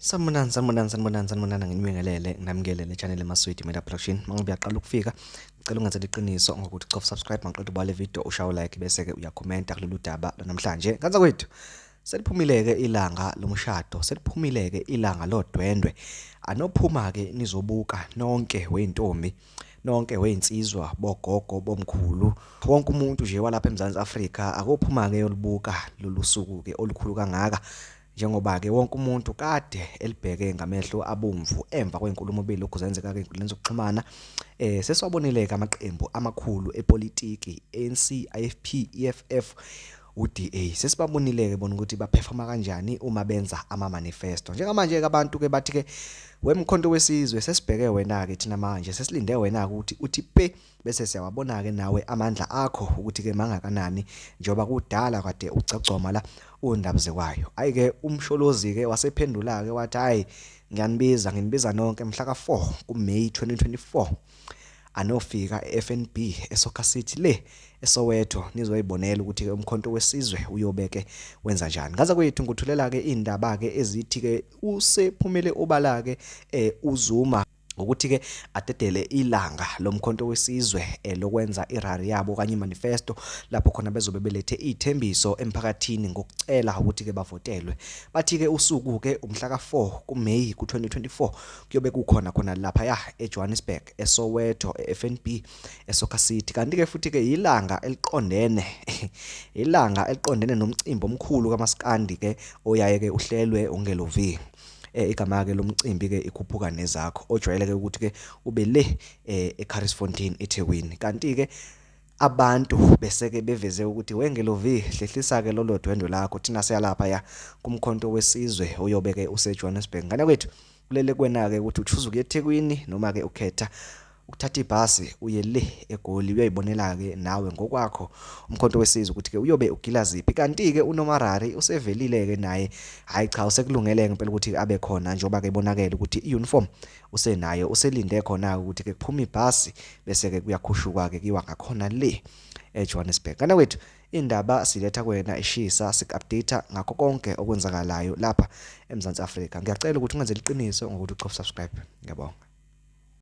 Sanibonani, sanibonani, sanibonani, sanibonani, nginibingelele, nginamukele channel eMaswidi Media Production. Mangabe uyaqala ukufika, ngicela ungenzele iqiniso ngokuthi ucofa subscribe maqeda ubale video ushaye like bese ke uyakhomenta kulolu daba lanamhlanje. Nganza kwethu seliphumile-ke ilanga lomshado, seliphumile-ke ilanga lodwendwe. Anophuma-ke nizobuka nonke wey'ntombi, nonke wey'nsizwa, bogogo, bomkhulu, wonke umuntu nje walapha eMzansi Afrika akophuma-ke yolibuka lolu suku-ke olukhulu kangaka. Njengoba-ke wonke umuntu kade elibheke ngamehlo abomvu emva kwenkulumo belokhu zenzeka-ke enkundleni zokuxhumana, sesiwabonile-ke amaqembu amakhulu epolitiki, ANC, IFP, EFF, uDA. Sesibabonile-ke bona ukuthi baphefoma kanjani uma benza ama-manifesto. Njengamanje-ke abantu-ke bathi-ke wemkhonto wesizwe sesibheke wena-ke thina manje sesilinde wena-ke ukuthi uthi pe bese siyawabona-ke nawe amandla akho ukuthi-ke mangakanani njengoba kudala kade ugcagcoma la undabuzekwayo. Hhayi-ke uMsholozi-ke wasephendula-ke wathi hhayi ngiyanibiza nginibiza nonke mhla ka-4 kuMeyi 2024 anofika e-FNB eSoccer City le eSoweto nizoyibonela ukuthi-ke umkhonto wesizwe uyobe-ke wenza njani. Ngaza kwethu ngithulela-ke iy'ndaba-ke ezithi-ke usephumele obala-ke uZuma ngokuthi-ke adedele ilanga lomkhonto wesizwe lokwenza irari yabo okanye imanifesto lapho khona bezobe belethe iy'thembiso emphakathini ngokucela ukuthi-ke bavotelwe. Bathi-ke usuku-ke umhla ka-4 kuMeyi ku-2024 kuyobe kukhona khona laphaya eJohannesburg, eSoweto, e-FNB, eSoccer City. Kanti-ke futhi-ke ilanga eliqondene ilanga eliqondene nomcimbi omkhulu kamaskandi-ke oyaye-ke uhlelwe uNgelovi. Igama-ke lomcimbi-ke ikhuphuka nezakho ojwayeleke ukuthi-ke ube le eCarisfontein eThekwini. Kanti-ke abantu bese-ke beveze ukuthi wengelovi hlehlisa-ke lolo dwendwe lakho thina siyalapha ya kumkhonto wesizwe uyobe-ke useJohannesburg. Ngane kwethu kulele kuwena-ke ukuthi uchuza ukuya eThekwini noma-ke ukhetha ukuthatha ibhasi uye le eGoli uyoyibonela-ke nawe ngokwakho umkhonto wesizwe ukuthi-ke uyobe ugila ziphi. Kanti-ke uNomarari usevelile-ke naye, hhayi cha usekulungele ngempela ukuthi abe khona njengoba-ke ebonakele ukuthi i-uniform usenayo, uselinde khona-ke ukuthi-ke kuphume ibhasi bese-ke kuyakhushukwa-ke kuyiwa ngakhona le eJohannesburg. Ngane kwethu indaba siletha kuwena ishisa sik-update ngakho konke okwenzakalayo lapha eMzansi Afrika. Ngiyacela ukuthi ungenzele iqiniso ngokuthi ucofe subscribe. Ngiyabonga.